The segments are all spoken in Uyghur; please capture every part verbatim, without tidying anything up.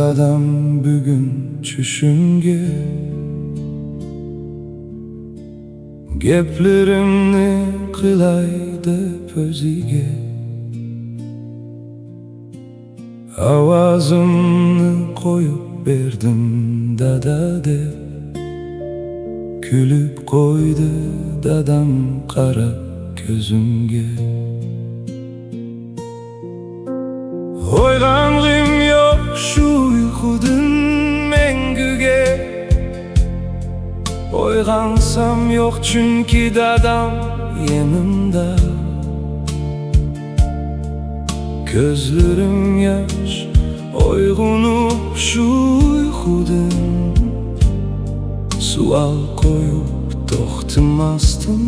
دادام بۈگۈن چۈشۈمگە، گەپلىرىمنى قىلاي دەپ ئۆزىگە، ئاۋازىمنى قويۇپ بەردىم دادا دەپ. كۈلۈپ قويدى دادام قارا كۆزۈمگە. ئويغانغىم يوق شۇ ئۇيقۇدىن مەڭگۈگە. ئويغانسام يوق، چۈنكى دادام يېنىمدا. كۆزلىرىم ياش، ئويغىنىپ شۇ ئۇيقۇدىن، سوئال قويۇپ توختىماستىن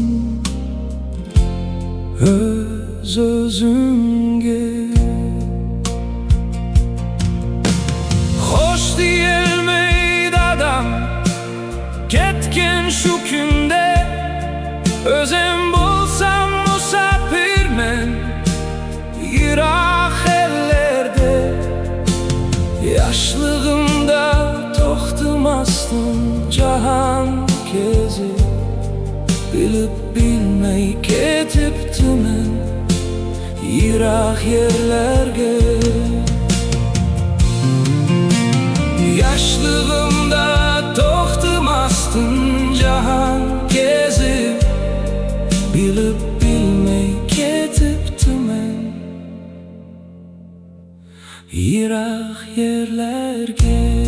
ئۆز-ئۆزۈمگە. خوش دېيەلمەي دادام كەتكەن شۇ كۈندە، ئۆزۈم بولسام مۇساپىرمەن يىراق ئەللەردە. ياشلىقىمدا توختىماستىن جاھان كېزىپ، بىلىپ بىلمەي كېتىپتىمەن يىراق يەرلەرگە. ياشلىقىمدا توختىماستىن جاھان كېزىپ، بىلىپ بىلمەي كېتىپتىمەن يىراق يەرلەرگە.